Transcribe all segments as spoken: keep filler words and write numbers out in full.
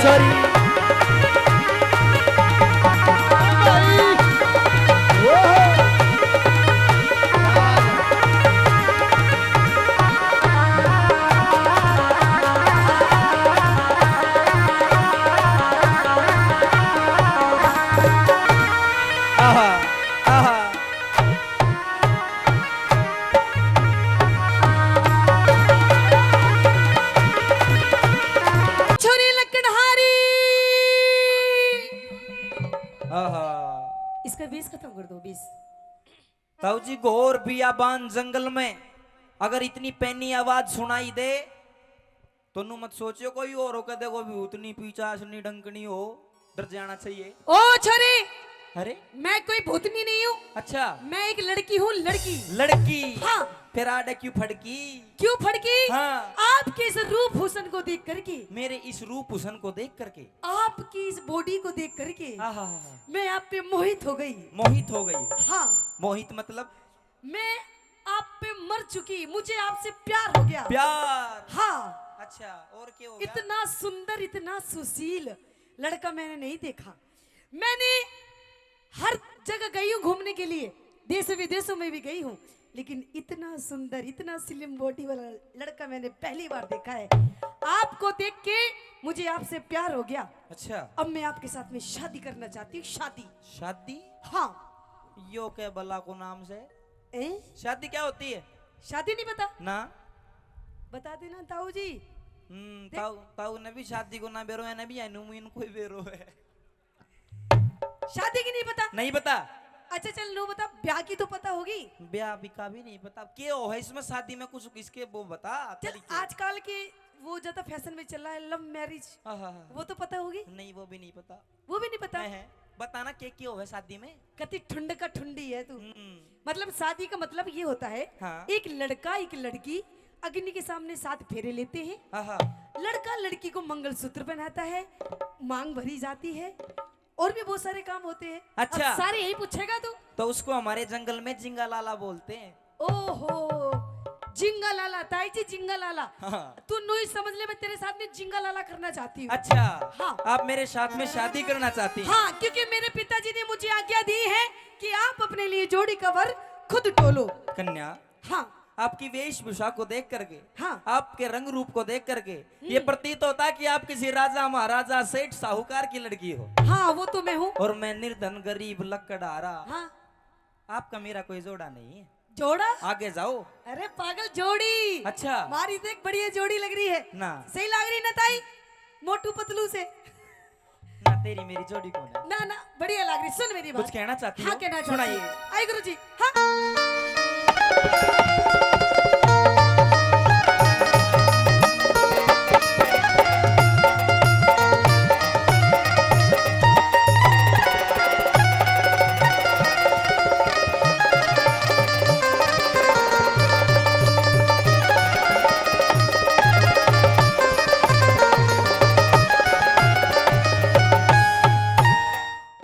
छोरी। आहा, आहा। छोरी लकड़हारी। आहा। इसका बेस खत्म कर दो, बेस। ताऊ जी, घोर बियाबान जंगल में अगर इतनी पैनी आवाज सुनाई दे, तो नू मत सोचियो कोई और हो, कदे कोई भूतनी, पिचासनी, डंकनी हो, डर जाना चाहिए। ओ छोरी, अरे? मैं कोई भूतनी नहीं हूँ। अच्छा। मैं एक लड़की हूँ, लड़की। लड़की? हाँ। फिर आड़े क्यों फड़की? क्यों फड़की? हाँ। आपके इस रूप हुसन को देख करके। मेरे इस रूप हुसन को देख करके। आपकी इस बॉडी को देख करके। हाँ, हाँ, हाँ, हाँ। मैं आप पे मोहित हो गई। मोहित हो गई? हाँ। मोहित मतलब? मैं आप पे मर चुकी, मुझे आपसे प्यार हो गया। प्यार? हाँ। अच्छा, और क्या हो गया? इतना सुंदर, इतना सुशील लड़का मैंने नहीं देखा। मैंने हर जगह गई हूँ घूमने के लिए, देश विदेशों में भी गई हूँ, लेकिन इतना सुंदर, इतना स्लिम बॉडी वाला लड़का मैंने पहली बार देखा है। आपको देख के मुझे आपसे प्यार हो गया। अच्छा। अब मैं आपके साथ में शादी करना चाहती हूँ, शादी। शादी? हाँ। यो के बला को नाम से? ए? शादी क्या होती है? शादी नहीं पता? ना। बता देना ताऊ जी। हम्म, देख। ताऊ, ताऊ ने भी शादी को ना बेरो है, ना भी हनीमून को ही बेरो है। शादी की नहीं पता? नहीं पता। अच्छा चल, नो बता, ब्याह की तो पता होगी। ब्याह भी का भी नहीं पता। के हो है इसमें शादी में कुछ, इसके वो बता चल, तरीके। आजकल के वो ज्यादा फैशन में चल रहा है, लव मैरिज। हाँ, हाँ, हाँ। वो तो पता होगी। नहीं, वो भी नहीं पता। वो भी नहीं पता? नहीं है। बताना के, के हो है शादी में। कति ठुंड का ठुंडी है तू। हम्म। मतलब शादी का मतलब ये होता है, हाँ। एक लड़का एक लड़की अग्नि के सामने सात फेरे लेते हैं। हाँ, हाँ। लड़का लड़की को मंगलसूत्र पहनाता है, मांग भरी जाती है, और भी बहुत सारे काम होते हैं। अच्छा। अब सारे यही पूछेगा तू? तो उसको हमारे जंगल में जिंगा लाला बोलते हैं। ओहो, जिंगा लाला, ताई जी जिंगा लाला। हाँ। तू नू ही समझ ले, मैं तेरे साथ में जिंगा लाला करना चाहती हूँ। अच्छा। हाँ। आप मेरे साथ में शादी करना चाहती हैं? हाँ, क्योंकि मेरे पिताजी ने मुझे आज्ञा दी है कि आप अपने लिए जोड़ी का वर खुद टोलो। कन्या, हाँ। आपकी वेशभूषा को देख करके, हाँ। आपके रंग रूप को देख करके, हम्म। ये प्रतीत होता है कि आप किसी राजा, महाराजा, सेठ, साहूकार की लड़की हो। हाँ, वो तो मैं हूँ। और मैं निर्धन, गरीब, लकड़हारा। हाँ। आपका मेरा कोई जोड़ा नहीं है। जोड़ा? आगे जाओ। अरे पागल, जोड़ी। अच्छा। मारी देख, बढ़िया जोड़ी लग रही है। ना। सही लग रही ना ताई, मोटू पतलू से। ना, तेरी मेरी जोड़ी कौन है? ना, ना, बढ़िया लग रही। सुन मेरी बात। कुछ कहना चाहती हो? हाँ, कहना चाहती हूँ। सुनाइए। आई गुरु जी। हाँ।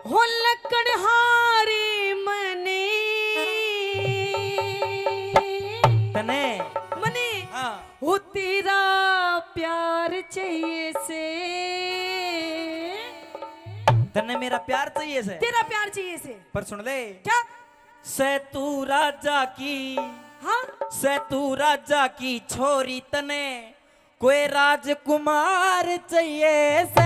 हो लकड़हारे मने। तने। मने। हाँ। हो तेरा प्यार चाहिए से। तन्ने मेरा प्यार चाहिए से। तेरा प्यार चाहिए से। पर सुन ले। क्या? सै तू राजा की। हाँ? सै तू राजा की छोरी, तने कोई राजकुमार चाहिए से।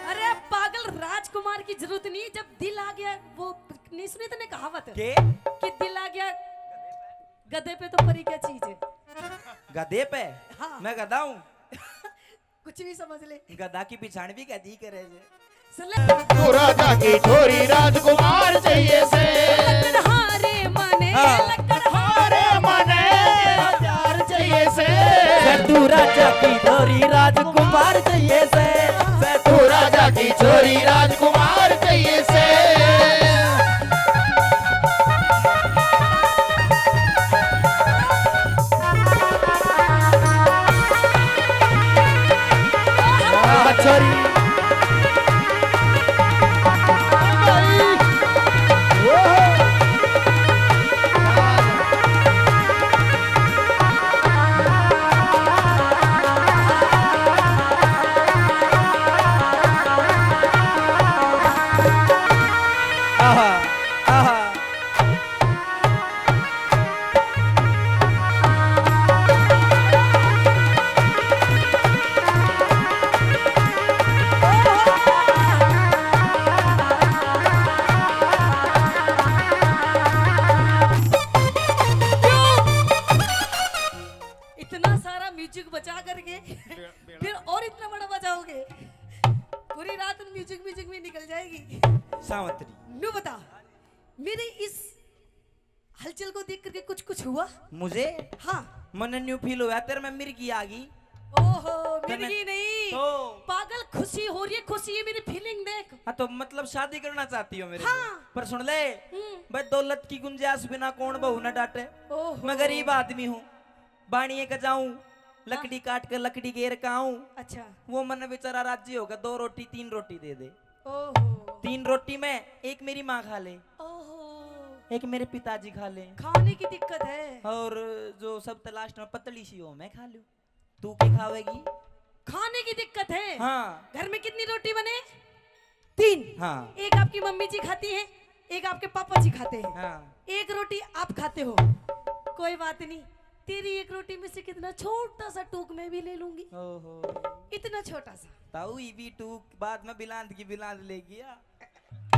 अरे पागल, राजकुमार की जरूरत नहीं, जब दिल आ गया, वो नहीं सुनी तूने कहावत? के? कि दिल आ गया गधे पे तो परी क्या चीज है? गधे पे? हाँ। मैं गधा हूँ। कुछ भी समझ ले। गधा की पिछाण भी गधी करे जे। सुन ले। तू राजा की छोरी राजकुमार चाहिए से। लकड़हारे मने, हाँ। लकड़हारे मने, प्यार चाहिए से। तू राजा की छोरी राजकुमार चाहिए से। तू राजा की छोरी राजकुमार चाहिए से। इतना सारा म्यूजिक बचा करके फिर और इतना बड़ा बजाओगे? पूरी रात म्यूजिक म्यूजिक में निकल जाएगी। सावंतरी। न्यू बता, मेरे इस हलचल को देख करके कुछ कुछ हुआ? मुझे? हाँ। मन्ने न्यू फील हुआ तेरे में मिर्गी आ गई। ओहो, तने मिर्गी नहीं। तो? पागल, खुशी हो रही है, खुशी है, मेरी फीलिंग देख। हाँ, तो मतलब शादी करना चाहती हो मेरे से? हाँ। पर सुन ले, हम्म। भाई, दौलत की गुंजाइश बिना कौन बहू ना डांटे। ओहो। मैं गरीब आदमी हूँ, बाणिए के जाऊं, लकड़ी काट के लकड़ी गेर के आऊं। अच्छा। वो मन बेचारा राजी होगा, दो रोटी तीन रोटी दे दे। ओहो। तीन रोटी में एक मेरी माँ खा ले, ओहो। एक मेरे पिताजी खा ले। खाने की दिक्कत है। और जो सबसे लास्ट में पतली सी हो, मैं खा लूं। तू क्या खावेगी? खाने की दिक्कत है। हाँ। घर में कितनी रोटी बने? तीन। हाँ। एक आपकी मम्मी जी खाती है, एक आपके पापा जी खाते हैं। हाँ। एक रोटी आप खाते हो, कोई बात नहीं, तेरी एक रोटी में से कितना छोटा सा टूक मैं भी ले लूंगी। ओहो। इतना छोटा सा। ताऊ, ई भी टूक बाद में बिलांद की बिलांद ले गया।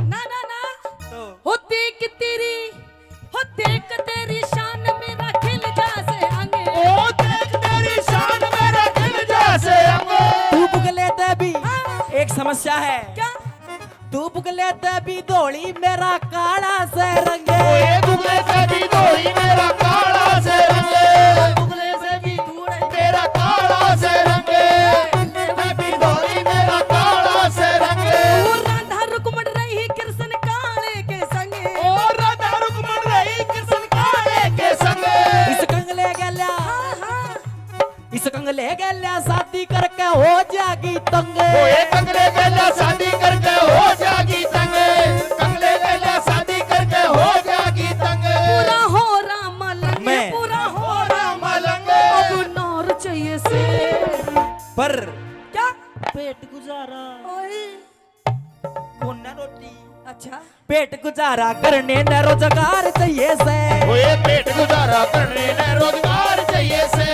ना, ना, ना। तो? हो देख तेरी, हो देख तेरी शान मेरा खिल जा से अंग। ओ देख तेरी शान मेरा खिल जा से अंग। तू बुगले ते भी। हाँ। एक समस्या है। क्या? तू बुगले ते भी धोली मेरा काला से रंग। ओए बुगले ते भी धोली मेरा काला से रंग। बुगले से भी धोली मेरा काला से रंग। मैं भी धोली मेरा काला से रंग। ओ राधा रुक्मण रही कृष्ण काले के संग। ओ राधा रुक्मण रही कृष्ण काले के संग। इस कंगले गल्या। हाँ, हाँ। इस कंगले गल्या शादी करके हो जागी तंग। ओए कंगले गल्या शादी करके हो जागी तंग। कंगले गल्या शादी करके हो जागी तंग। पूरा हो राम लंग, मैं। पूरा हो राम लंग। अब नार चाहिए से। पर क्या? पेट गुजारा। ओए। कोन्या रोटी। अच्छा। पेट गुजारा करने न रोजगार चाहिए से। ओए पेट गुजारा करने न रोजगार चाहिए से।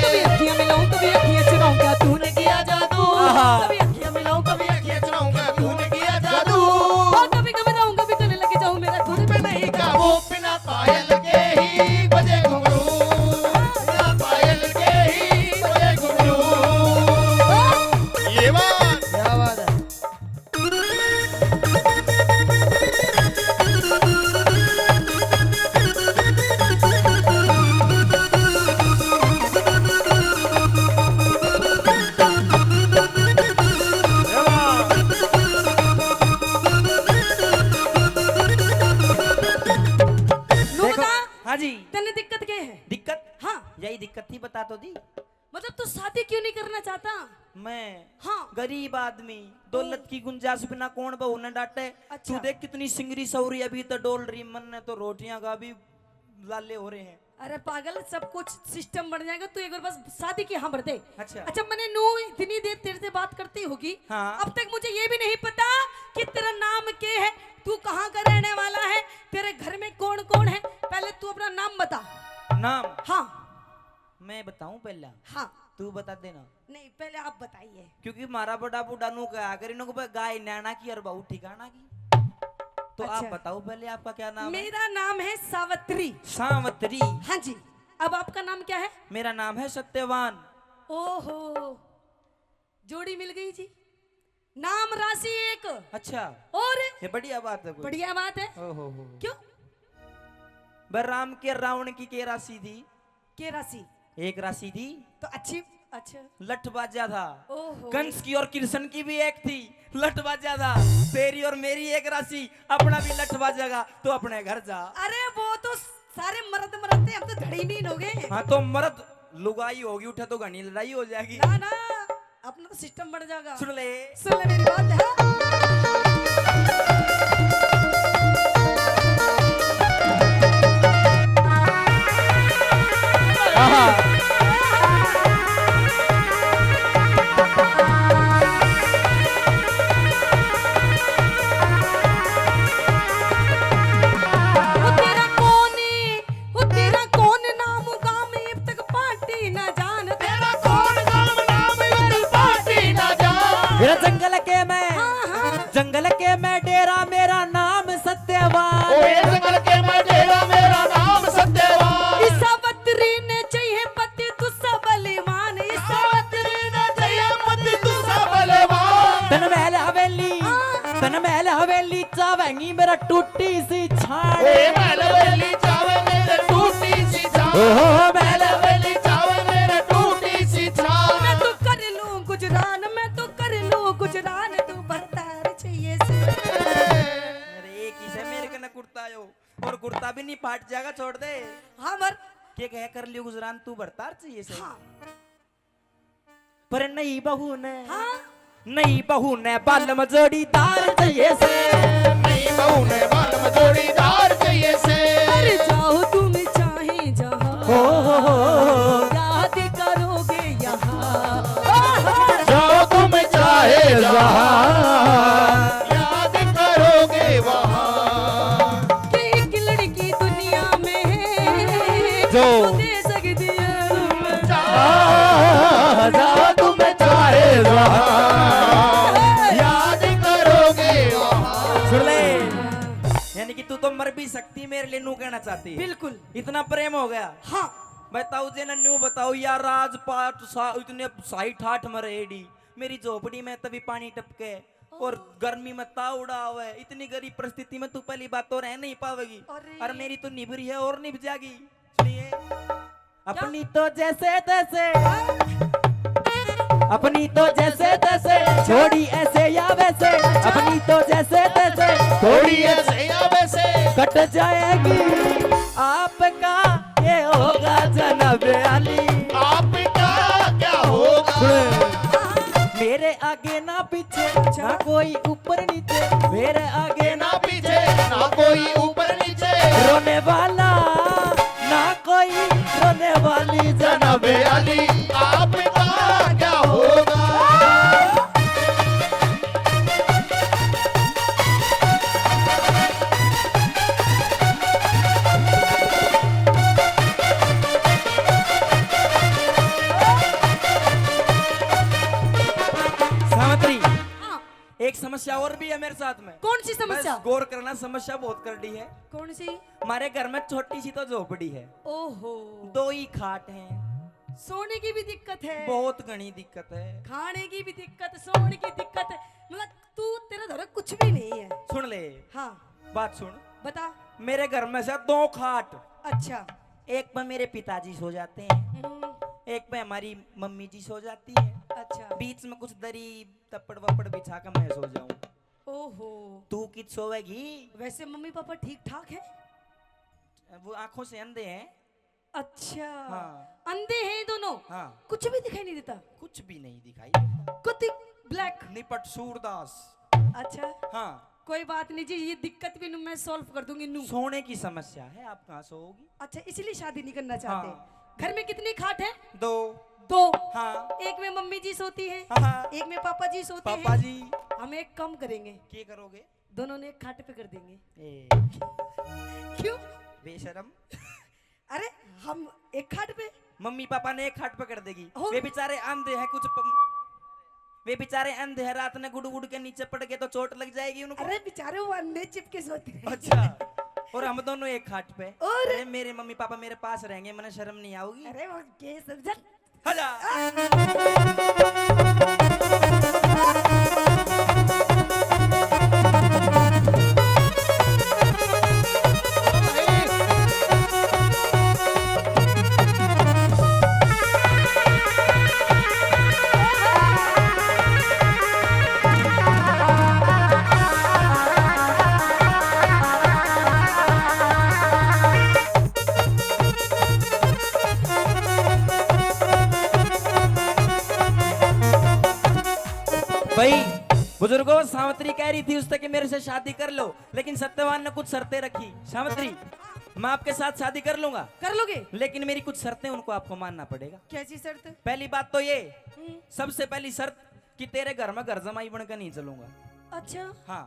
कभी अखियां मिलाऊं, कभी अखियां चुराऊं, क्या तूने किया जादू? आहा। कभी अखियां मिलाऊं, कभी अखियां चुराऊं, क्या तूने किया जादू? ओ कभी घबराऊं, कभी गले लग जाऊं, मेरा खुद पे नहीं काबू। बिना पायल के ही बजे घुंघरू, बिना पायल के ही बजे घुंघरू। ये बात। क्या बात है? नु देखो, बता, हाँ जी। तन्ने दिक्कत क्या है? दिक्कत? हाँ। यही दिक्कत थी, बता तो दी। मतलब, तू शादी क्यों नहीं करना चाहता? मैं हाँ। गरीब आदमी, दौलत की गुंजाइश बिना कौन बहू ने डांटे? अच्छा। तू देख, कितनी सिंगरी सौरी अभी तो डोल रही, मन ने तो रोटियां का भी लाले हो रहे हैं। अरे पागल, सब कुछ सिस्टम बन जाएगा, तू एक बार बस शादी की हाँ भर दे। अच्छा। अच्छा, मैंने नू इतनी देर तेरे से बात करती होगी, हाँ। अब तक मुझे ये भी नहीं पता कि तेरा नाम क्या है, तू कहाँ का रहने वाला है, तेरे घर में कौन कौन है, पहले तू अपना नाम बता। नाम? हाँ। मैं बताऊं पहला? हाँ। तू बता देना। नहीं, पहले आप बताइए। क्योंकि मारा बड़ा बूढ़ा नू कहा करे, इनको गाय नैना की और बहू ठिकाना की। तो आप अच्छा। बताओ पहले, आपका क्या नाम है? मेरा नाम है सावित्री। सावित्री। हाँ जी। अब आपका नाम क्या है? मेरा नाम है सत्यवान। ओहो, जोड़ी मिल गई जी। नाम राशि एक। अच्छा। और ये बढ़िया बात है कोई। बढ़िया बात है। ओहो हो। क्यों? बर राम के रावण की के राशि थी? के राशि? एक राशि थी। तो अच्छी, अच्छा। लठ बाजा था। ओहो। कंस की और कृष्ण की भी एक थी, लठ बाजा था। तेरी और मेरी एक राशि, अपना भी लठ बाजेगा, तो अपने घर जा। अरे वो तो सारे मर्द मरते, हम तो धड़ीमीन हो गए। हाँ, तो मर्द लुगाई होगी, उठे तो घनी लड़ाई हो जाएगी। ना, ना, अपना तो सिस्टम बन जाएगा। सुन ले। सुन ले मेरी बात, हाँ। आहा। वो तेरा कौन, वो तेरा कौन नाम गाम इब तक पार्टी ना जान। तेरा कौन गाम नाम इब तक पार्टी ना जान। मेरा जंगल के मैं, हाँ, हाँ। जंगल के मैं डेरा, मेरा नाम सत्यवान। ओए जंगल के मैं डेरा, मेरा नाम सत्यवान। इस सावित्री ने चाहिए पता हवेली चावेंगी मेरा टूटी सी छान। ए महल हवेली चावे मेरे टूटी सी छान। ओहो, महल हवेली चावे मेरे टूटी सी छान। मैं तो कर लूं गुजरान, मैं तो कर लूं गुजरान, तू भरतार चाहिए से। अरे, एक ही से मेरे कने कुर्ता आयो, और कुर्ता भी नहीं फाट जाएगा, छोड़ दे। हाँ, मर। के कहे कर लियो गुजरान, तू भरतार चाहिए से। हाँ। पर नई बहू ने, हाँ? नई बहू ने बालम जोड़ीदार चाहिए से। नई बहू ने बालम जोड़ीदार चाहिए से। अरे जाओ तुम चाहे जहाँ, हो, हो, हो, हो। याद करोगे यहाँ। जाओ तुम चाहे जहाँ, याद करोगे वहाँ। कि एक लड़की दुनिया में है, जो जो दे सकती है। आ, जाओ तुम चाहे जहाँ, याद करोगे वहाँ। सुन ले, यानी कि तू तो मर भी सकती, मेरे लिए नू कहना चाहती है। बिल्कुल। इतना प्रेम हो गया। हाँ। मैं ताऊ जी ने न्यू बताओ यार, राजपाट सा, इतने साई ठाठ मरे एडी, मेरी झोपड़ी में तभी पानी टपके और गर्मी में तावड़ा आवे। इतनी गरीब परिस्थिति में तू पहली बात तो रह नहीं पावेगी। अरे। और मेरी तो निभ रही है और निभ जाएगी। सुनिए, अपनी तो जैसे तैसे, अपनी तो जैसे तैसे, छोड़ी ऐसे या वैसे। अपनी तो जैसे तैसे, छोड़ी ऐसे या वैसे। कट जाएगी आपका, ये होगा जनाब आली। आपका क्या होगा? सुन। मेरे आगे ना पीछे, ना कोई ऊपर नीचे, मेरे आगे ना पीछे, ना कोई ऊपर नीचे। रोने वाला ना कोई, रोने वाली जनाब आली। आपका क्या होगा? सावित्री, हाँ। एक समस्या और भी है मेरे साथ में। कौन सी समस्या? बस गौर करना, समस्या बहुत करड़ी है। कौन सी? हमारे घर में छोटी सी तो झोपड़ी है। ओहो। दो ही खाट हैं। सोने की भी दिक्कत है। बहुत घणी दिक्कत है। खाने की भी दिक्कत, सोने की दिक्कत। मतलब तू, तेरे धोरे कुछ भी नहीं है। सुन ले। हाँ। बात सुन। बता। मेरे घर में से दो खाट। अच्छा। एक पे मेरे पिताजी सो जाते हैं, हम्म। एक पे हमारी मम्मी जी सो जाती है। अच्छा। बीच में कुछ दरी तप्पड़ वप्पड़ बिछा के मैं सो जाऊं। ओहो। तू कित सोवेगी? वैसे मम्मी पापा ठीक ठाक है? वो आंखों से अंधे हैं। अच्छा। हाँ। अंधे हैं दोनों? हाँ। कुछ भी दिखाई नहीं देता? कुछ भी नहीं दिखाई देता। कति ब्लैक? निपट सूरदास। अच्छा। हाँ। कोई बात नहीं जी, ये दिक्कत भी नू मैं सॉल्व कर दूंगी नू। सोने की समस्या है, आप कहाँ सोओगी? अच्छा, इसलिए शादी नहीं करना चाहते। हाँ। घर में कितनी खाट है? दो। दो। हाँ। एक में मम्मी जी सोती है, हाँ, हाँ। एक में पापा जी सोते हैं। पापा जी। हम एक काम करेंगे। क्या करोगे? दोनों ने एक खाट पे कर देंगे। ए। क्यों? बेशरम। अरे, हम एक खाट पे। मम्मी पापा ने एक खाट पे कर देगी। और? वे बेचारे अंधे हैं, कुछ प-, वे बेचारे अंधे हैं, रात ने गुड़ गुड़ के नीचे पड़ गए तो चोट लग जाएगी उनको। अरे बेचारे, वो अंधे चिपके सोते हैं। अच्छा। और हम दोनों एक खाट पे। और? अरे, मेरे मम्मी पापा मेरे पास रहेंगे, मने शर्म नहीं आओगी? अरे वो के समझ। हला। भाई, बुजुर्गों, सावित्री कह रही थी उससे कि मेरे से शादी कर लो, लेकिन सत्यवान ने कुछ शर्तें रखी। सावित्री, मैं आपके साथ शादी कर लूंगा, कर लोगे? लेकिन मेरी कुछ शर्तें, उनको आपको मानना पड़ेगा। कैसी शर्त? पहली बात तो ये, हम्म। सबसे पहली शर्त कि तेरे घर में घर जमाई बनकर नहीं चलूंगा। अच्छा। हाँ।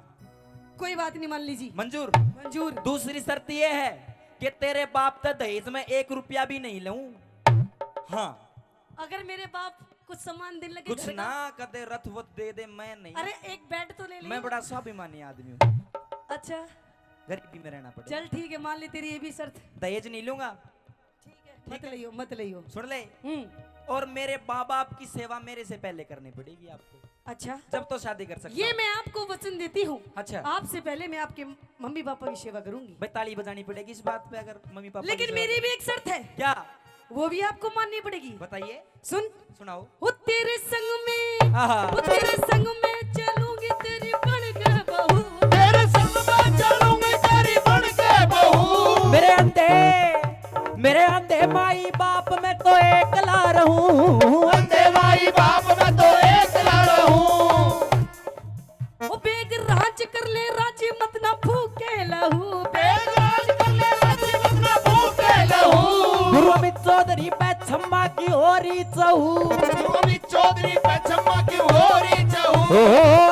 कोई बात नहीं, मान लीजिए। मंजूर? मंजूर। दूसरी शर्त ये है कि तेरे बाप से दहेज में एक रुपया भी नहीं लूं। हाँ। अगर मेरे बाप कुछ सामान देने लगे कुछ घर का? ना, कदे रथ वथ दे दे, मैं नहीं। अरे, एक बेड तो ले ले। मैं बड़ा स्वाभिमानी आदमी हूँ। अच्छा। गरीबी में रहना पड़ेगा। चल ठीक है, मान ले तेरी ये भी शर्त। दहेज नहीं लूंगा। ठीक है, ठीक मत है। लियो, मत लियो। सुन ले। हम्म। और मेरे माँ बाप की सेवा मेरे से पहले करनी पड़ेगी आपको। अच्छा, जब तो शादी कर सकता ये हूँ। मैं आपको वचन देती हूँ। अच्छा। आपसे पहले मैं आपके मम्मी पापा की सेवा करूंगी। भाई, ताली बजानी पड़ेगी इस बात पे, अगर मम्मी पापा की लेकिन सेवा मेरी करें। भी एक शर्त है। क्या? वो भी आपको माननी पड़ेगी। बताइए। सुन। सुनाओ। वो तेरे संग में, आहा। वो तेरे संग में चलूंगी तेरी बन के बहू। तेरे संग में चलूंगी तेरी बन के बहू। मेरे अंधे, मेरे अंधे माई बाप में तो एकला रहूं। अंधे माई बाप में तो एकला रहूं। ओ बेग राज कर ले, राजी मत ना फूके लहू। बेग राज कर ले, राजी मत ना फूके लहू। गुरु अमित चौधरी पे छम्मा की हो रही चहू। गुरु अमित चौधरी पे छम्मा की हो रही चहू। ओ।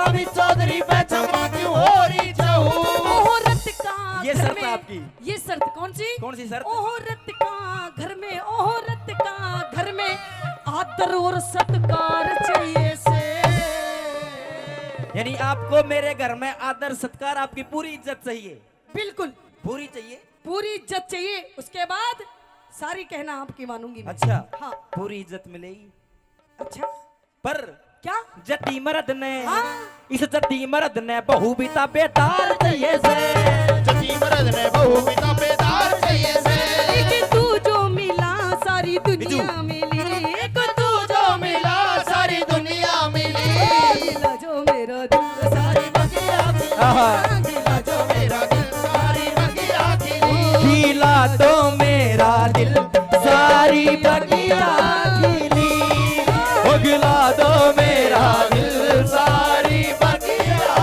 अमित चौधरी पे छम्मा की हो रही चहू। औरत का ये घर शर्त में आपकी। ये शर्त कौन सी? कौन सी शर्त? औरत का घर में, औरत का घर में आदर और सत्कार चाहिए से। यानी आपको मेरे घर में आदर सत्कार, आपकी पूरी इज्जत चाहिए? बिल्कुल। पूरी चाहिए? पूरी इज्जत चाहिए। उसके बाद सारी कहना आपकी मानूंगी मैं। अच्छा। हाँ। पूरी इज्जत मिलेगी। अच्छा। पर क्या? जद्दी मर्द ने, हाँ। इस जद्दी मर्द ने बहू भी ताबेदार चाहिए से। जद्दी मर्द ने बहू भी ताबेदार चाहिए से। एक तू जो मिला सारी दुनिया मिली। एक तू जो मिला सारी दुनिया मिली। गिला जो मेरा दिल सारी बगिया मिली। आहा। गिला जो मेरा दिल सारी बगिया मिली। गिला तो मेरा दिल सारी बगिया खिली, उगला दो मेरा दिल सारी बगिया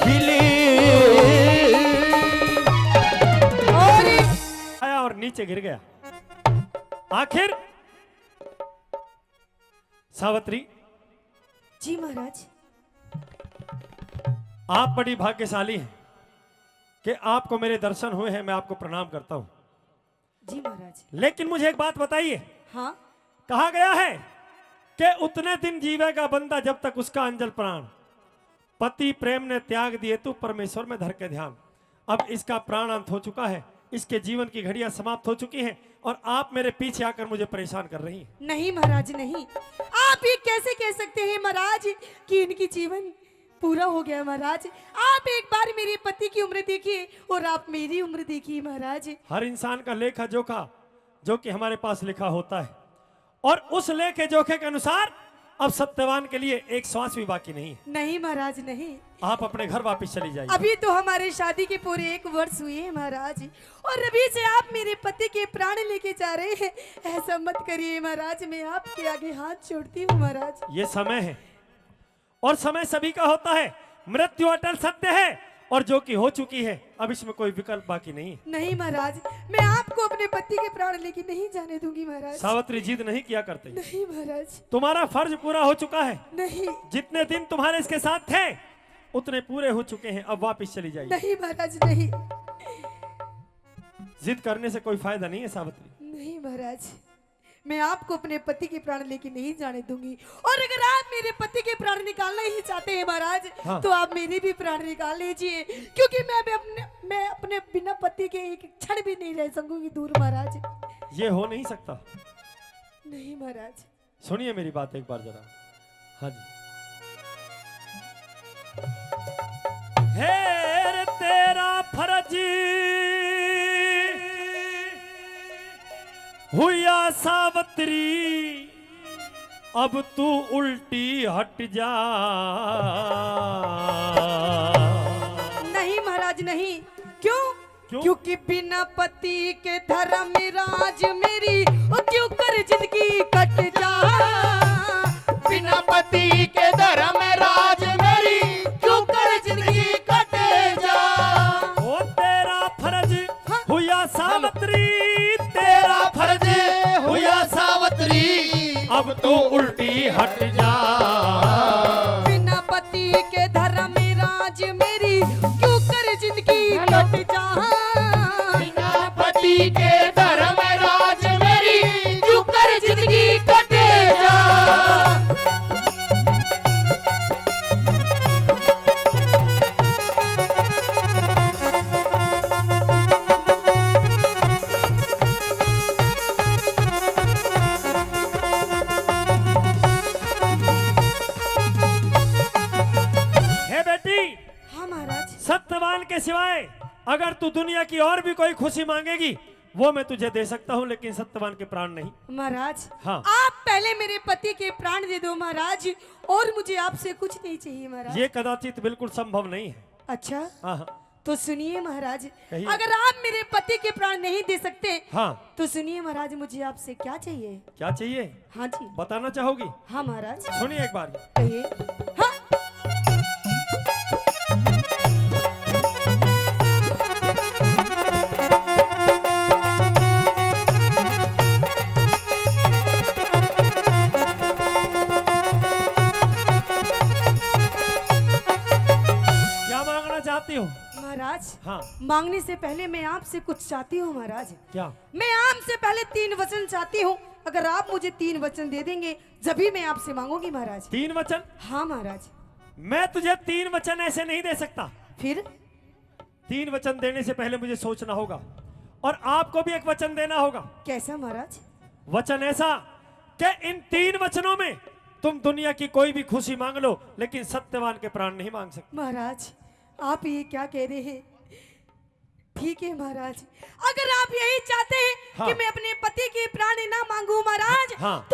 खिली। और आया और नीचे गिर गया। आखिर सावित्री। जी महाराज। आप बड़ी भाग्यशाली हैं कि आपको मेरे दर्शन हुए हैं, मैं आपको प्रणाम करता हूं। जी महाराज। लेकिन मुझे एक बात बताइए। हाँ। कहा गया है कि उतने दिन जीवेगा बंदा जब तक उसका अंजल प्राण। पति प्रेम ने त्याग दिए तू परमेश्वर में धर के ध्यान। अब इसका प्राण अंत हो चुका है, इसके जीवन की घड़ियां समाप्त हो चुकी हैं और आप मेरे पीछे आकर मुझे परेशान कर रही हैं। नहीं महाराज, नहीं। आप ये कैसे कह सकते हैं महाराज कि इनकी जीवन पूरा हो गया महाराज? आप एक बार मेरे पति की उम्र देखिए और आप मेरी उम्र देखिए महाराज। हर इंसान का लेखा जोखा जो कि हमारे पास लिखा होता है, और उस लेखे जोखे के अनुसार अब सत्यवान के लिए एक श्वास भी बाकी नहीं है। नहीं महाराज, नहीं। आप अपने घर वापस चली जाइए। अभी तो हमारे शादी के पूरे एक वर्ष हुए हैं महाराज, और अभी से आप मेरे पति के प्राण लेके जा रहे हैं। ऐसा मत करिए महाराज, मैं आपके आगे हाथ जोड़ती हूँ महाराज। ये समय है, और समय सभी का होता है। मृत्यु अटल सत्य है, और जो कि हो चुकी है, अब इसमें कोई विकल्प बाकी नहीं है। नहीं महाराज, मैं आपको अपने पति के प्राण लेके नहीं जाने दूंगी महाराज। सावित्री, जिद नहीं किया करते। नहीं महाराज। तुम्हारा फर्ज पूरा हो चुका है। नहीं। जितने दिन तुम्हारे इसके साथ थे, उतने पूरे हो चुके हैं, अब वापस चली जाइए। नहीं महाराज, नहीं। जिद करने से कोई फायदा नहीं है सावित्री। नहीं महाराज, मैं आपको अपने पति के प्राण लेके नहीं जाने दूंगी। और अगर आप मेरे पति के प्राण निकालना ही चाहते हैं महाराज, हाँ। तो आप मेरे भी प्राण निकाल लीजिए, क्योंकि मैं भी अपने, मैं अपने बिना पति के एक क्षण भी नहीं रह सकूंगी दूर महाराज। ये हो नहीं सकता। नहीं महाराज। सुनिए मेरी बात एक बार जरा। हाँ जी। हेर तेरा फर्ज हुआ सावित्री, अब तू उल्टी हट जा। नहीं महाराज, नहीं। क्यों? क्यों? क्योंकि बिना पति के धर्मराज मेरी, ओ क्यों कर जिंदगी कट जा। बिना पति के धर्मराज मेरी, क्यों कर जिंदगी कट जा। ओ तेरा फर्ज हाँ। हुआ सावित्री, तेरा फर्ज हुआ सावित्री, अब तू उल्टी हट जा। बिना पति के धर्मराज मेरी, क्यों कर जिंदगी कट जा। बिना पति के धर्मराज मेरी, क्यों कर जिंदगी कट जा। अगर तू दुनिया की और भी कोई खुशी मांगेगी, वो मैं तुझे दे सकता हूँ, लेकिन सत्यवान के प्राण नहीं। महाराज, हाँ। आप पहले मेरे पति के प्राण दे दो महाराज, और मुझे आपसे कुछ नहीं चाहिए महाराज। ये कदाचित बिल्कुल संभव नहीं है। अच्छा, हाँ, हाँ। तो सुनिए महाराज, कहिए। अगर आप मेरे पति के प्राण नहीं दे सकते, हाँ। तो सुनिए महाराज, मुझे आपसे क्या चाहिए? क्या चाहिए? हाँ जी। बताना चाहोगी? हाँ महाराज। सुनिए एक बार। कहिए। हाँ। क्या मांगना चाहती हो? महाराज, हाँ। मांगने से पहले मैं आपसे कुछ चाहती हूँ महाराज। क्या? मैं आपसे पहले तीन वचन चाहती हूँ, अगर आप मुझे तीन वचन दे देंगे, जब ही मैं आपसे मांगूंगी महाराज। तीन वचन? हाँ महाराज। मैं तुझे तीन वचन ऐसे नहीं दे सकता। फिर? तीन वचन देने से पहले मुझे सोचना होगा, और आपको भी एक वचन देना होगा। कैसा महाराज? वचन ऐसा कि इन तीन वचनों में तुम दुनिया की कोई भी खुशी मांग लो, लेकिन सत्यवान के प्राण नहीं मांग सकते। महाराज, आप ये क्या कह रहे हैं? ठीक है महाराज, अगर आप यही चाहते हैं, हाँ। कि मैं अपने पति के प्राण ना मांगू महाराज, हाँ। तो